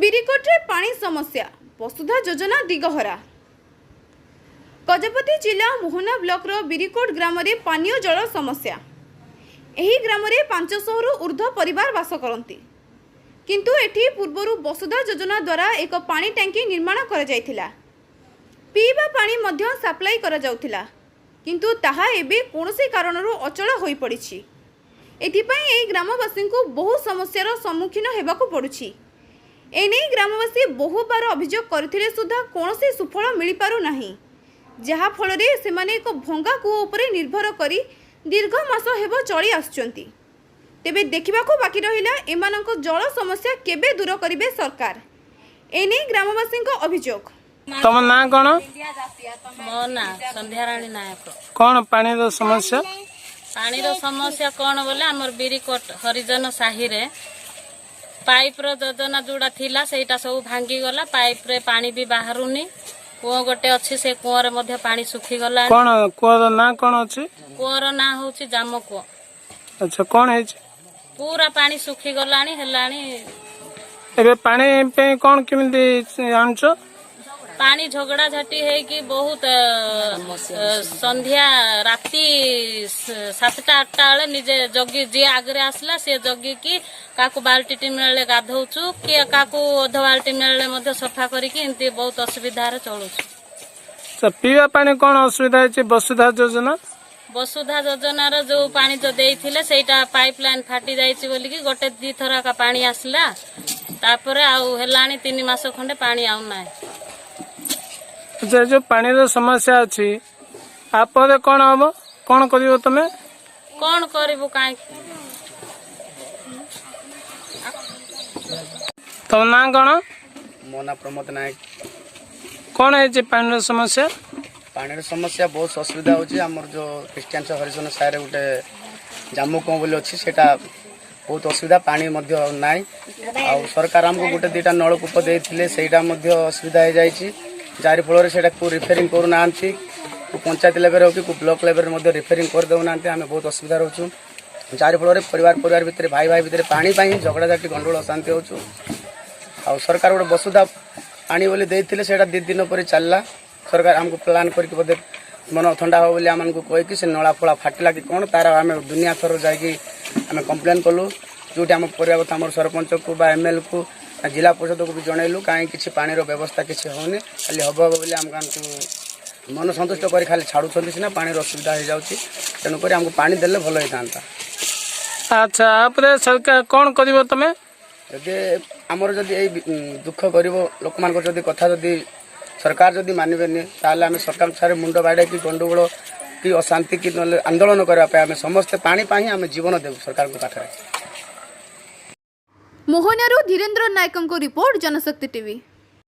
ବିରିକୋଟରେ ପାଣି ସମସ୍ୟା, ବସୁଧା ଯୋଜନା ଦିଗହରା। ଗଜପତି ଜିଲ୍ଲା ମୋହନା ବ୍ଲକର ବିରିକୋଟ ଗ୍ରାମରେ ପାନୀୟ ଜଳ ସମସ୍ୟା। ଏହି ଗ୍ରାମରେ 500ରୁ ଉର୍ଦ୍ଧ୍ୱ ପରିବାର ବାସ କରନ୍ତି। କିନ୍ତୁ ଏଠି ପୂର୍ବରୁ ବସୁଧା ଯୋଜନା ଦ୍ୱାରା ଏକ ପାଣି ଟ୍ୟାଙ୍କି ନିର୍ମାଣ କରାଯାଇଥିଲା। ପିଇବା ପାଣି ମଧ୍ୟ ସପ୍ଲାଇ କରାଯାଉଥିଲା। କିନ୍ତୁ ତାହା ଏବେ କୌଣସି କାରଣରୁ ଅଚଳ ହୋଇପଡ଼ିଛି। ଏଥିପାଇଁ ଏହି ଗ୍ରାମବାସୀଙ୍କୁ ବହୁ ସମସ୍ୟାର ସମ୍ମୁଖୀନ ହେବାକୁ ପଡ଼ୁଛି। ଏନେଇ ଗ୍ରାମବାସୀ ବହୁବାର ଅଭିଯୋଗ କରିଥିଲେ ସୁଦ୍ଧା କୌଣସି ସୁଫଳ ମିଳିପାରୁନାହିଁ, ଯାହାଫଳରେ ସେମାନେ ଏକ ଭଙ୍ଗା କୂଅ ଉପରେ ନିର୍ଭର କରି ଦୀର୍ଘ ମାସ ହେବ ଚଳି ଆସୁଛନ୍ତି। ତେବେ ଦେଖିବାକୁ ବାକି ରହିଲା, ଏମାନଙ୍କ ଜଳ ସମସ୍ୟା କେବେ ଦୂର କରିବେ ସରକାର। ଏନେଇ ଗ୍ରାମବାସୀଙ୍କ ଅଭିଯୋଗ। ତମ ନାଁ କଣ? ମୋ ନାଁ ସନ୍ଧ୍ୟାରାଣୀ ନାୟକ। କଣ ପାଣିର ସମସ୍ୟା? ପାଣିର ସମସ୍ୟା କଣ ବୋଲେ, ଆମର ବିରିକୋଟ ହରିଜନ ସାହିରେ ପାଇପର ଯୋଜନା ଯୋଉଟା ଥିଲା, ସେଇଟା ସବୁ ଭାଙ୍ଗିଗଲା। ପାଇପରେ ପାଣି ବି ବାହାରୁନି। କୂଅ ଗୋଟେ ଅଛି, ସେ କୂଅରେ ମଧ୍ୟ ପାଣି ଶୁଖିଗଲାଣି। କଣ କୂଅର ନାଁ କଣ ଅଛି? କୂଅର ନାଁ ହଉଛି ଜାମ କୂଅ। ଆଚ୍ଛା, କଣ ହେଇଛି? ପୁରା ପାଣି ଶୁଖିଗଲାଣି ହେଲାଣି। ଏବେ ପାଣି ପାଇଁ କଣ କେମିତି ଆଣୁଛ? ପାଣି ଝଗଡାଝାଟି ହେଇକି ବହୁତ ସନ୍ଧ୍ୟା ରାତି 7ଟା 8ଟା ବେଳେ ନିଜେ ଜଗି, ଯିଏ ଆଗରେ ଆସିଲା ସିଏ ଜଗିକି, କାହାକୁ ବାଲ୍ଟିଟି ମିଳିଲେ ଗାଧଉଛୁ, କିଏ କାହାକୁ ଅଧ ବାଲ୍ଟି ମିଳିଲେ ମଧ୍ୟ ସଫା କରିକି, ଏମିତି ବହୁତ ଅସୁବିଧାରେ ଚଳୁଛୁ। ଆଚ୍ଛା, ପିଇବା ପାଣି କଣ ଅସୁବିଧା ହେଇଛି ବସୁଧା ଯୋଜନା? ବସୁଧା ଯୋଜନାର ଯୋଉ ପାଣି ଯୋଉ ଦେଇଥିଲେ, ସେଇଟା ପାଇପ୍ ଲାଇନ ଫାଟି ଯାଇଛି ବୋଲିକି ଗୋଟେ ଦିଥର ଏକା ପାଣି ଆସିଲା। ତାପରେ ଆଉ ହେଲାଣି 3 ମାସ ଖଣ୍ଡେ ପାଣି ଆଉ ନାହିଁ। ଆଚ୍ଛା, ଏ ଯୋଉ ପାଣିର ସମସ୍ୟା ଅଛି, ତାପରେ କଣ ହବ? କଣ କରିବ ତମେ? କଣ କରିବୁ କାହିଁକି? ତମ ନାଁ କଣ? ମୋ ନାଁ ପ୍ରମୋଦ ନାୟକ। କଣ ହେଇଛି ପାଣିର ସମସ୍ୟା? ପାଣିର ସମସ୍ୟା ବହୁତ ଅସୁବିଧା ହେଉଛି। ଆମର ଯେଉଁ ଖ୍ରୀଷ୍ଟିଆନ ହରିଜନ ସାହିରେ ଗୋଟେ ଜାମୁ କୂଅ ବୋଲି ଅଛି, ସେଇଟା ବହୁତ ଅସୁବିଧା। ପାଣି ମଧ୍ୟ ନାହିଁ। ଆଉ ସରକାର ଆମକୁ ଗୋଟେ ଦୁଇଟା ନଳକୂପ ଦେଇଥିଲେ, ସେଇଟା ମଧ୍ୟ ଅସୁବିଧା ହେଇଯାଇଛି। ଯାହାରି ଫଳରେ ସେଇଟାକୁ ରିପେୟାରିଂ କରୁନାହାନ୍ତି। କେଉଁ ପଞ୍ଚାୟତ ଲେଭେଲ ହେଉ କି କେଉଁ ବ୍ଲକ ଲେଭେଲରେ ମଧ୍ୟ ରିପେୟାରିଂ କରିଦେଉନାହାନ୍ତି। ଆମେ ବହୁତ ଅସୁବିଧା ରହୁଛୁ। ଯାହାରି ଫଳରେ ପରିବାର ପରିବାର ଭିତରେ, ଭାଇ ଭାଇ ଭିତରେ ପାଣି ପାଇଁ ଝଗଡ଼ାଝାଟି, ଗଣ୍ଡଗୋଳ, ଅଶାନ୍ତି ହେଉଛୁ। ଆଉ ସରକାର ଗୋଟେ ବସୁଧା ପାଣି ବୋଲି ଦେଇଥିଲେ, ସେଇଟା 2 ଦିନ ପରେ ଚାଲିଲା। ସରକାର ଆମକୁ ପ୍ଲାନ୍ କରିକି ବୋଧେ ମନ ଥଣ୍ଡା ହେବ ବୋଲି ଆମମାନଙ୍କୁ କହିକି ସେ ନଳା ଫଳା ଫାଟିଲା କି କ'ଣ ତାର, ଆମେ ଦୁନିଆ ଥର ଯାଇକି ଆମେ କମ୍ପ୍ଲେନ୍ କଲୁ। ଯେଉଁଠି ଆମ କରିବା କଥା, ଆମର ସରପଞ୍ଚକୁ ବା ଏମ୍ଏଲ୍କୁ, ଜିଲ୍ଲା ପରିଷଦକୁ ବି ଜଣେଇଲୁ। କାହିଁ କିଛି ପାଣିର ବ୍ୟବସ୍ଥା କିଛି ହେଉନି। ଖାଲି ହେବ ହେବ ବୋଲି ଆମକୁ ମନ ସନ୍ତୁଷ୍ଟ କରି ଖାଲି ଛାଡ଼ୁଛନ୍ତି ସିନା, ପାଣିର ଅସୁବିଧା ହେଇଯାଉଛି। ତେଣୁକରି ଆମକୁ ପାଣି ଦେଲେ ଭଲ ହେଇଥାନ୍ତା। ଆଚ୍ଛା, ତାପରେ ସରକାର କଣ କରିବ ତମେ? ଯଦି ଆମର ଯଦି ଏଇ ଦୁଃଖ ଗରିବ ଲୋକମାନଙ୍କର ଯଦି କଥା ଯଦି ସରକାର ଯଦି ମାନିବେନି, ତାହେଲେ ଆମେ ସରକାରଙ୍କ ସାଙ୍ଗରେ ମୁଣ୍ଡ ବାଡ଼େଇକି ଗଣ୍ଡଗୋଳ କି ଅଶାନ୍ତି କି ନହେଲେ ଆନ୍ଦୋଳନ କରିବା ପାଇଁ, ଆମେ ସମସ୍ତେ ପାଣି ପାଇଁ ଆମେ ଜୀବନ ଦେବୁ ସରକାରଙ୍କ ପାଖରେ। ମୋହନାରୁ ଧୀରେନ୍ଦ୍ର ନାୟକଙ୍କ ରିପୋର୍ଟ, ଜନଶକ୍ତି ଟିଭି।